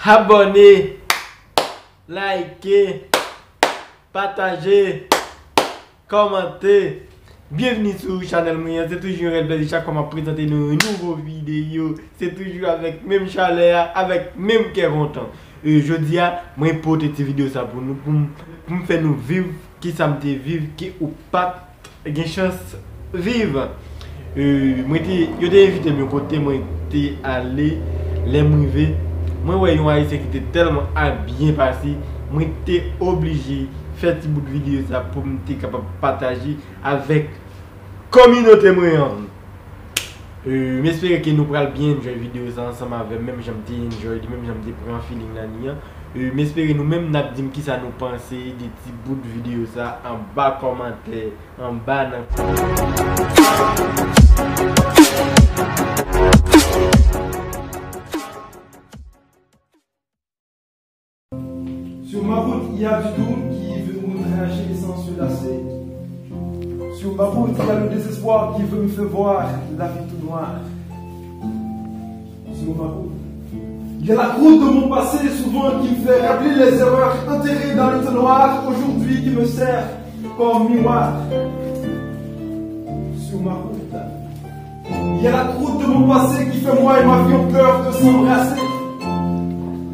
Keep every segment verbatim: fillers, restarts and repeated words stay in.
Abòne, like, pataje, kòmante. Byenvini sou chanèl mwen an. Se toujou yon rèl plèzi chak fwa m ap prezante nou yon nouvo videyo. Se toujou avèk menm chalè a, avèk menm kè kontan. E, jodi a, mwen pote ti videyo sa pou nou, pou m, pou m fè nou viv kisa m te viv, ke ou pa t gen chans viv. E, mwen te, yo te envite m yon kote, mwen te ale. Lè m rive, mwen wè yon Ayisyen ki te tèlman a byen pase, mwen te oblije fè ti bout videyo sa pou m te kapab pataje avèk kominote mwen an. E, m espere ke nou pral byen enjoy videyo sa ansanm avè m, menm jan m te enjoy li, menm jan m te pran feeling nan li an. E, m espere nou menm n ap di m kisa nou panse de ti bout videyo sa anba kòmantè, anba nan. Sur ma route, il y a du doute qui veut me racher sans se lasser. Sur ma route, il y a le désespoir qui veut me faire voir la vie tout noire. Sur ma route, il y a la croûte de mon passé, souvent qui me fait rappeler les erreurs enterrées dans le temps noir, aujourd'hui qui me sert comme miroir. Sur ma route, il y a la croûte de mon passé qui fait moi et ma vie ont peur de s'embrasser.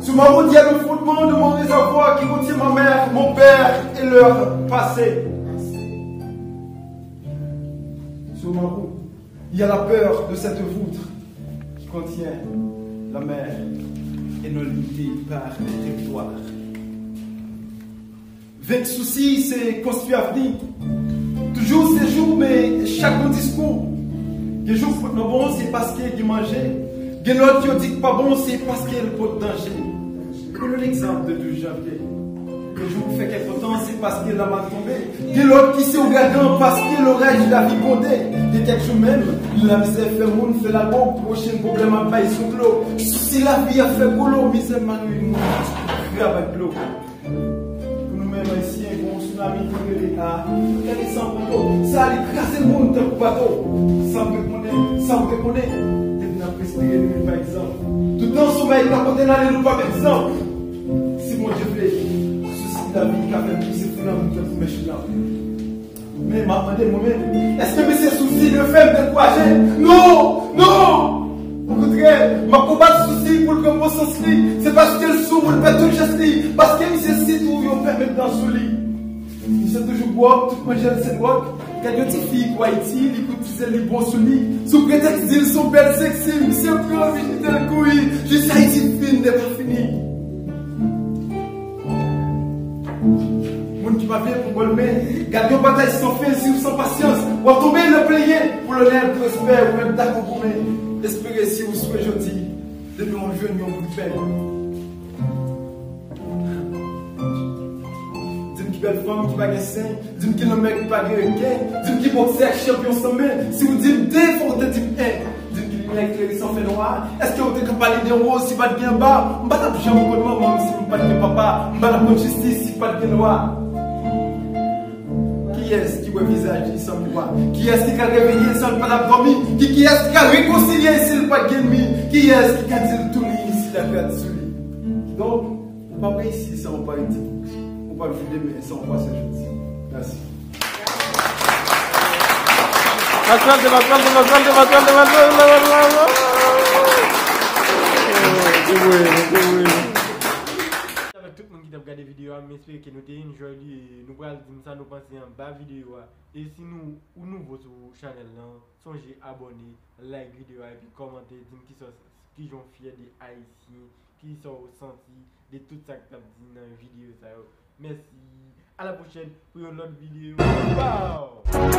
Sur ma route, il y a le fondement de mon réservoir qui contient ma mère, mon père et leur passé. Sur ma route, il y a la peur de cette voûte qui contient la mer et nos limités par les territoires. Venk sousi, se konstwi avni. Toujou se jou, men chak bon diskou. Gen jou k potman bon, se paske gen manje. Gen lòt yo di k pa bon, se paske l pot danje. Pran yon egzanp de douz janvye. Gen jou k fè kè kontan, se paske lamal tonbe. Gen lòt ki se ouragan, paske loraj lavi gwonde. Gen kèk jou menm, lamizè fè moun fè lago, pwochen pwoblèm ap bay zoklo. Sousi lavi ap fè gwo lo, mizè mari moun krab ak dlo. Pou nou menm Ayisyen, gen yon tsunami ki rele A. Gade sa pran dlo, sa li kraze moun tankou bato. Sa m te konnen, sa m te konnen, depi n ap respire nou menm pa egzanp. Toutan somèy ka pote n ale nou pa p egzanp. Si Bondye vle, sousi lavi ka fè m pouse flanm tankou mèch lanp. Men m ap mande mwen menm, èske mesye sousi dwe fè m dekouraje? Non! Non! Okontrè, m ap konbat sousi pou l pran konsans li. Se paske l sou mwen, l pèd tout jès li. Paske misye si tou yo fèmen dan sou li. Misye toujou gwòg, tout manje l se dwòg. Gad yon ti fi kou Ayiti, li koutize, li bon sou li. Sou pretèks di l se yon bèl seksi, misye pran anvi kite l kouri. Jis Ayiti fin depafini. Moun ki pa vle pran bòn men, gad yon batay san fen, si w san pasyans, w ap tonbe nan plenyen. Pou lonè, pou respè, ou menm dakò goumen. Espere si w swe jodi, demen w ap jwenn yon bout pen. Di m ki bèl fanm ki pa gen sen, di m ki lanmè ki pa gen reken, di m ki bòksè ak chanpyon san men. Si w di m de, fò w te di m en. Di m ki limyè klere san fè nwa. Èske w te ka pale de woz si pa t gen anba? M pa t ap janm konn manman m si m pa t gen papa. M pa t ap konn jistis si pa t gen lwa. Kiyès ki wè vizaj li san miwa? Kiyès ki ka reveye l san l pa t ap dòmi? Ki, kiyès ki ka rekonsilye l si l pa t gen ènmi? Kiyès ki ka di l tou li si l ap rad sou li? Kidonk, ou p ap reyisi san yon pa redi. Ou p ap jwi demen san yon pa sè jodi. Mèsi. Matrande, matrande, matrande, matrande, matrande, matrande. Avèk tout moun ki t ap gade videyo a, m espere ke nou te enjoy li e nou pral di m sa nou panse anba videyo a. E si nou, ou nouvo sou chanèl lan, sonje abòne, like videyo a epi kòmante, di m kisa, kijan w fyè de Ayisyen, kisa w santi de tout sa k t ap di nan videyo sa yo. Mèsi. A la pwochèn pou yon lòt videyo. Pow!